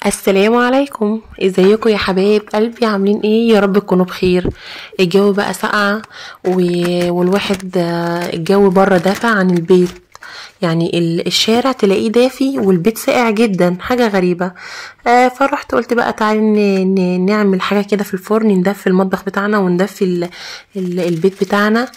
السلام عليكم، ازيكم يا حبايب قلبي؟ عاملين ايه؟ يا رب تكونوا بخير. الجو بقى ساقع والواحد الجو بره دافع عن البيت، يعني الشارع تلاقيه دافي والبيت ساقع جدا، حاجة غريبة. فرحت قلت بقى تعالي نعمل حاجة كده في الفرن، ندفي المطبخ بتاعنا وندفي البيت بتاعنا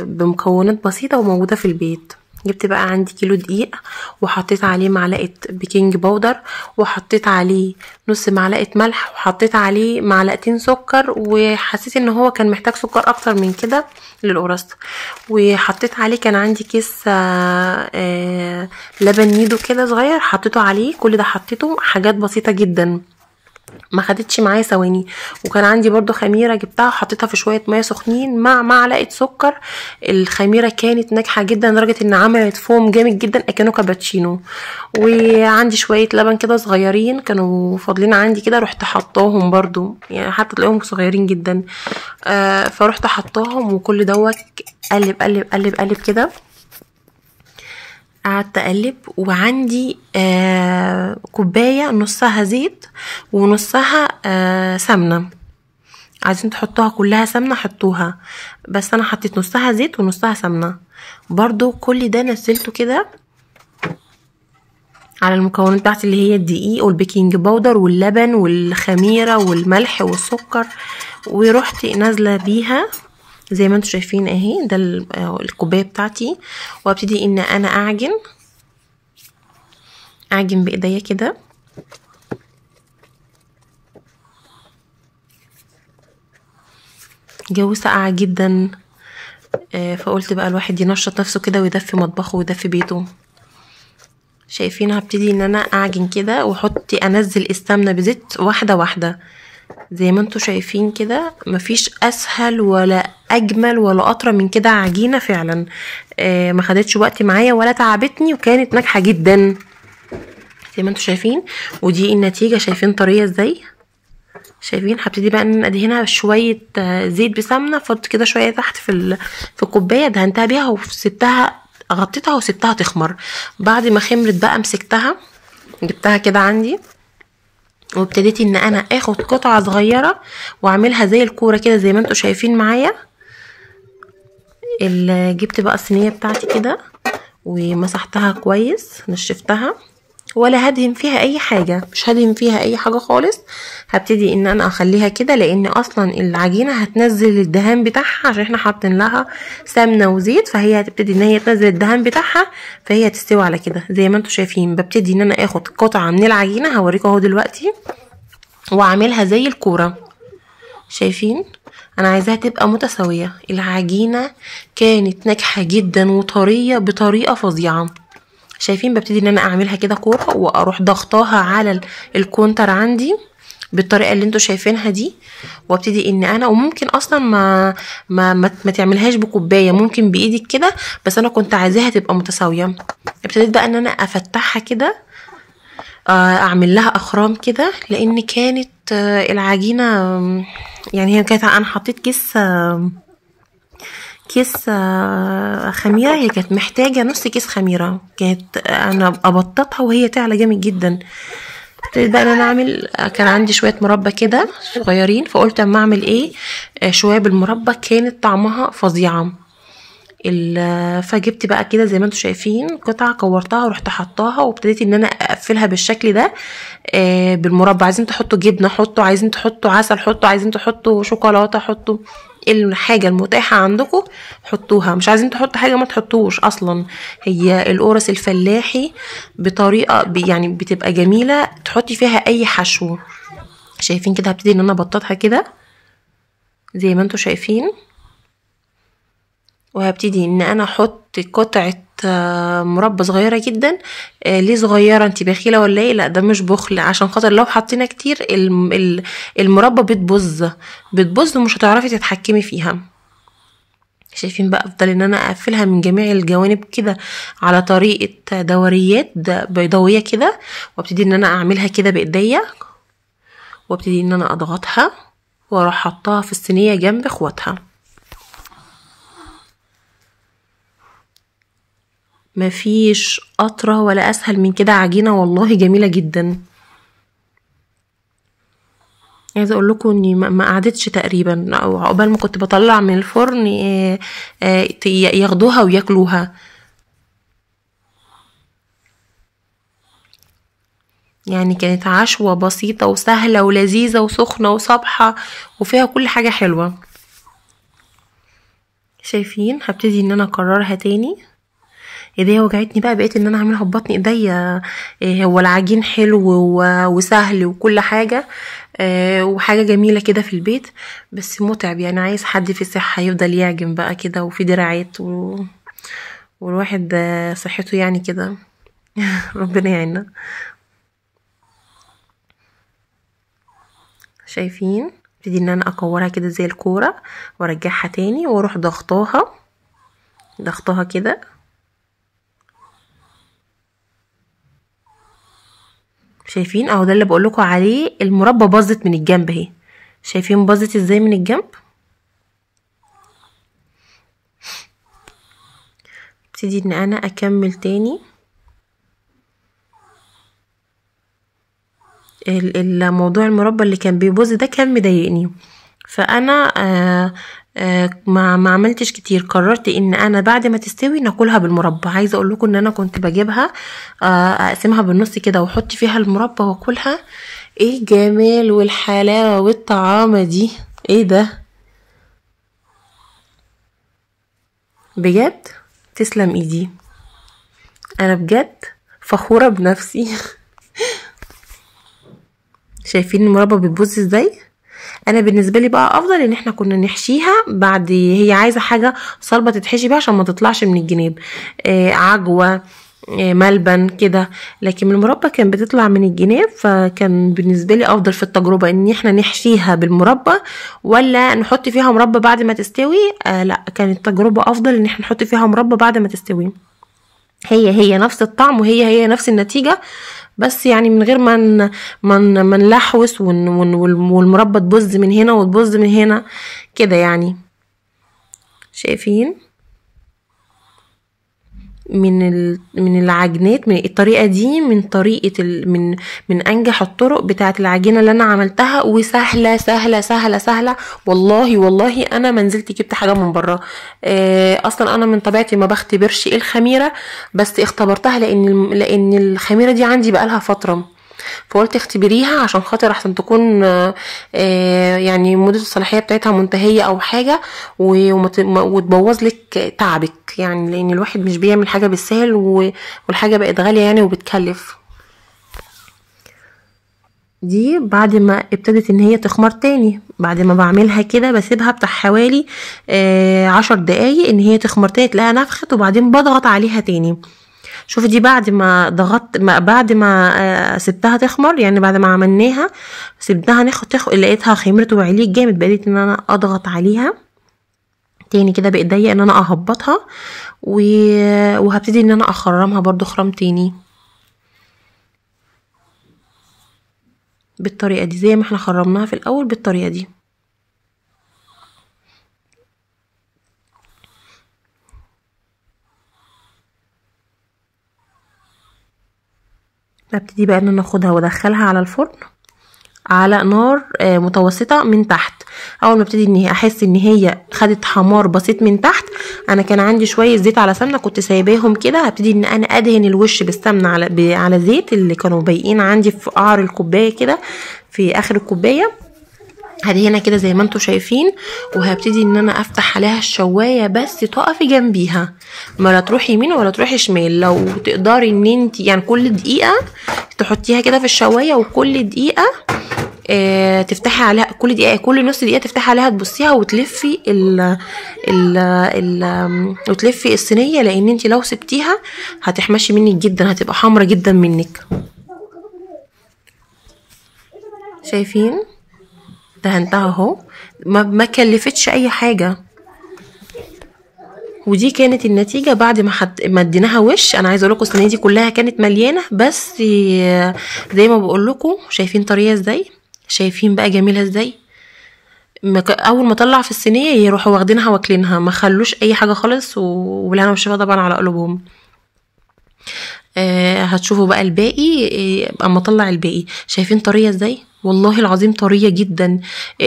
بمكونات بسيطة وموجودة في البيت. جبت بقى عندي كيلو دقيق وحطيت عليه معلقه baking powder، وحطيت عليه نص معلقه ملح، وحطيت عليه معلقتين سكر، وحسيت ان هو كان محتاج سكر اكتر من كده للقرص. وحطيت عليه كان عندي كيس لبن نيدو كده صغير حطيته عليه. كل ده حطيته حاجات بسيطة جدا، ما خدتش معايا ثواني. وكان عندي برضو خميره جبتها وحطيتها في شوية مية سخنين مع معلقه سكر. الخميره كانت ناجحة جدا لدرجة ان عملت فوم جامد جدا اكنه كابتشينو. وعندي شوية لبن كده صغيرين كانوا فاضلين عندي كده، رحت حطاهم برضو، يعني حتى تلاقيهم صغيرين جدا. فرحت حطاهم، وكل دوت قلب قلب قلب قلب كده، قعدت اقلب. وعندي كوباية نصها زيت ونصها سمنه، عايزين تحطوها كلها سمنه حطوها، بس انا حطيت نصها زيت ونصها سمنه برضو. كل ده نزلته كده على المكونات بتاعتي اللي هي الدقيق وال baking powder واللبن والخميره والملح والسكر، ورحت نازله بيها زي ما انتم شايفين اهي. ده الكوباية بتاعتي. وابتدي ان انا اعجن بايديا كده. جو ساقع جدا، فقلت بقى الواحد ينشط نفسه كده ويدفي مطبخه ويدفي بيته. شايفين؟ هبتدي ان انا اعجن كده واحط انزل السمنة بزيت واحدة واحدة زي ما انتم شايفين كده. مفيش اسهل ولا اجمل ولا اطرى من كده عجينه فعلا. ما خدتش وقت معايا ولا تعبتني، وكانت ناجحة جدا زي ما انتم شايفين. ودي النتيجة، شايفين طرية ازاي؟ شايفين؟ هبتدي بقى ان ادهنها شوية زيت بسمنه، فضت كده شوية تحت في الكوباية، دهنتها بيها وسبتها، غطيتها وسبتها تخمر. بعد ما خمرت بقى مسكتها، جبتها كده عندي، وابتديت ان انا اخد قطعه صغيرة واعملها زي الكورة كده زي ما انتم شايفين معايا. جبت بقى الصينية بتاعتي كده ومسحتها كويس، نشفتها، ولا هدهن فيها اي حاجة، مش هدهن فيها اي حاجة خالص. هبتدي ان انا اخليها كده، لان اصلا العجينة هتنزل الدهان بتاعها عشان احنا حاطين لها سمنه وزيت، فهي هتبتدي ان هي تنزل الدهان بتاعها، فهي هتستوي على كده زي ما انتم شايفين. ببتدي ان انا اخد قطعه من العجينة، هوريكم اهو دلوقتي، واعملها زي الكورة. شايفين؟ انا عايزاها تبقى متساوية. العجينة كانت ناجحة جدا وطريه بطريقة فظيعة. شايفين؟ ببتدي ان انا اعملها كده كورة، واروح ضغطاها على ال counter عندي بالطريقة اللي انتوا شايفينها دي، وابتدي ان انا، وممكن اصلا ما ما ما, ما تعملهاش بكوبايه، ممكن بايدك كده، بس انا كنت عايزاها تبقى متساوية. ابتديت بقى ان انا افتحها كده، اعمل لها اخرام كده، لان كانت العجينة يعني هي كانت، انا حطيت كيس خميره، هي كانت محتاجه نص كيس خميره، كانت انا ابططها وهي تعلى جامد جدا. ابتديت بقى ان انا اعمل، كان عندي شوية مربى كده صغيرين، فقلت اما اعمل ايه شوية بالمربى، كانت طعمها فظيعة. فجبت بقى كده زي ما انتم شايفين قطعه، كورتها ورحت حطاها، وابتديت ان انا اقفلها بالشكل ده بالمربى. عايزين تحطوا جبنه حطوا، عايزين تحطوا عسل حطوا، عايزين تحطوا شوكولاتة حطوا، الحاجة المتاحة عندكم حطوها، مش عايزين تحطوا حاجة ما تحطوش اصلا. هي القرص الفلاحي بطريقة يعني بتبقى جميلة، تحطي فيها اي حشو. شايفين كده؟ هبتدي ان انا ابططها كده زي ما انتم شايفين، وهبتدي ان انا احط قطعه مربى صغيرة جدا. ليه صغيرة؟ انت بخيله ولا ايه؟ لا ده مش بخل، عشان خاطر لو حطينا كتير المربى بتبظ ومش هتعرفي تتحكمي فيها. شايفين بقى؟ افضل ان انا اقفلها من جميع الجوانب كده على طريقه دوريات بيضاويه كده، وابتدي ان انا اعملها كده بايديا، وابتدي ان انا اضغطها واروح حطاها في الصينية جنب اخواتها. مفيش اطرى ولا اسهل من كده عجينه، والله جميلة جدا. عايزه اقول لكم اني ما قعدتش تقريبا، او عقبال ما كنت بطلع من الفرن ياخدوها وياكلوها. يعني كانت عشوه بسيطة وسهلة ولذيذه وسخنه وصبحه وفيها كل حاجة حلوة. شايفين؟ هبتدي ان انا اكررها تاني. ايديا وجعتني بقى، بقيت ان انا اعملها ببطن ايديا. هو العجين حلو وسهل وكل حاجة، وحاجه جميلة كده في البيت، بس متعب يعني، عايز حد في صحة يفضل يعجن بقى كده، وفي دراعات والواحد صحته يعني كده. ربنا يعيننا. شايفين؟ ابتدي ان انا اكورها كده زي الكورة وارجعها تاني، واروح ضغطاها ضغطاها كده. شايفين؟ اهو ده اللي بقولكوا عليه، المربى باظت من الجنب اهي. شايفين باظت ازاي من الجنب؟ ابتدي ان انا اكمل تاني. الموضوع المربى اللي كان بيبوظ ده كان مضايقني، فانا ما عملتش كتير. قررت ان انا بعد ما تستوي ناكلها بالمربى. عايزه اقول لكم ان انا كنت بجيبها اقسمها بالنص كده واحط فيها المربى واكلها. ايه الجمال والحلاوه والطعامه دي، ايه ده بجد، تسلم ايدي، انا بجد فخورة بنفسي. شايفين المربى بتبوظ ازاي؟ انا بالنسبة لي بقى افضل ان احنا كنا نحشيها بعد، هي عايزه حاجة صلبه تتحشي بيها عشان ما تطلعش من الجناب، عجوه، ملبن كده. لكن المربى كان بتطلع من الجناب، فكان بالنسبة لي افضل في التجربة ان احنا نحشيها بالمربى ولا نحط فيها مربى بعد ما تستوي. لا، كانت التجربة افضل ان احنا نحط فيها مربى بعد ما تستوي. هي نفس الطعم وهي هي نفس النتيجة، بس يعني من غير ما ما نلحوس والمربى تبظ من هنا وتبظ من هنا كده يعني. شايفين؟ من العجينات، من الطريقة دي، من طريقه من انجح الطرق بتاعه العجينة اللي انا عملتها، وسهلة سهلة سهلة سهلة. والله والله انا ما نزلت جبت حاجة من بره، اصلا انا من طبيعتي ما بختبرش الخميره، بس اختبرتها لان الخميره دي عندي بقالها فترة، فقلت اختبريها عشان خاطر احسن تكون يعني مدة الصلاحية بتاعتها منتهية او حاجة، وتبوظ لك تعبك يعني، لان الواحد مش بيعمل حاجة بالسهل، والحاجة بقت غالية يعني وبتكلف. دي بعد ما ابتدت ان هي تخمر تاني، بعد ما بعملها كده بسيبها بتاع حوالي 10 دقايق ان هي تخمر تاني، تلاقيها نفخت، وبعدين بضغط عليها تاني. شوفي دي بعد ما ضغطت، بعد ما سبتها تخمر يعني، بعد ما عملناها سبتها لقيتها خمرت وعليت جامد، بقيت ان انا اضغط عليها تاني كده بايديا ان انا اهبطها، وهبتدي ان انا اخرمها برضو خرم تاني بالطريقة دي، زي ما احنا خرمناها في الاول بالطريقة دي. هبتدي بقى ان انا اخدها وادخلها على الفرن على نار متوسطه من تحت. اول ما ابتدي ان احس ان هي خدت حمار بسيط من تحت، انا كان عندي شوية زيت على سمنه كنت سايباهم كده، هبتدي ان انا ادهن الوش بالسمنه على زيت اللي كانوا بايقين عندي في قعر الكوباية كده، في اخر الكوباية هدهنها كده زي ما انتم شايفين. وهبتدي ان انا افتح عليها الشوايه، بس تقفي جنبيها، ما لا تروحي يمين ولا تروحي شمال. لو تقدري ان انت يعني كل دقيقة تحطيها كده في الشوايه، وكل دقيقة تفتحي عليها، كل دقيقة كل نص دقيقة تفتحي عليها تبصيها وتلفي ال ال ال وتلفي الصينية، لان انت لو سبتيها هتحمشي منك جدا، هتبقى حمرا جدا منك. شايفين؟ دهنتها اهو، ما كلفتش اي حاجة. ودي كانت النتيجة بعد ما اديناها وش. انا عايزه اقول لكم الصينية دي كلها كانت مليانة، بس زي ما بقول لكم شايفين طرية ازاي، شايفين بقى جميلة ازاي. اول ما طلع في الصينية يروحوا واخدينها واكلينها، ما خلوش اي حاجة خالص، والهنا والشفا طبعا على قلوبهم. هتشوفوا بقى الباقي اما اطلع الباقي. شايفين طرية ازاي، والله العظيم طرية جدا.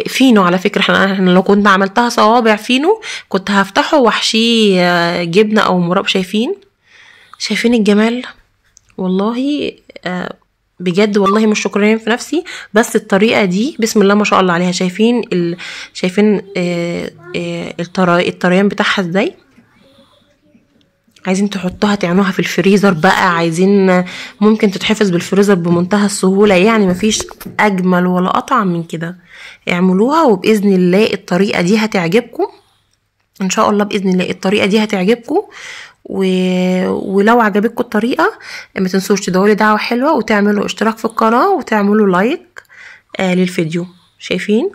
فينو على فكرة، احنا لو كنت عملتها صوابع فينو كنت هفتحه واحشيه جبنه او مربى. شايفين الجمال؟ والله بجد والله مش شكرانين في نفسي، بس الطريقة دي بسم الله ما شاء الله عليها. شايفين شايفين الطريان بتاعها ازاي؟ عايزين تحطوها تعملوها في الفريزر بقى، عايزين ممكن تتحفظ بالفريزر بمنتهى السهولة، يعني مفيش اجمل ولا اطعم من كده. اعملوها وباذن الله الطريقة دي هتعجبكم ان شاء الله، باذن الله الطريقة دي هتعجبكم. ولو عجبتكم الطريقة ما تنسوش تدعوا لي دعوه حلوة، وتعملوا اشتراك في القناة، وتعملوا لايك للفيديو. شايفين؟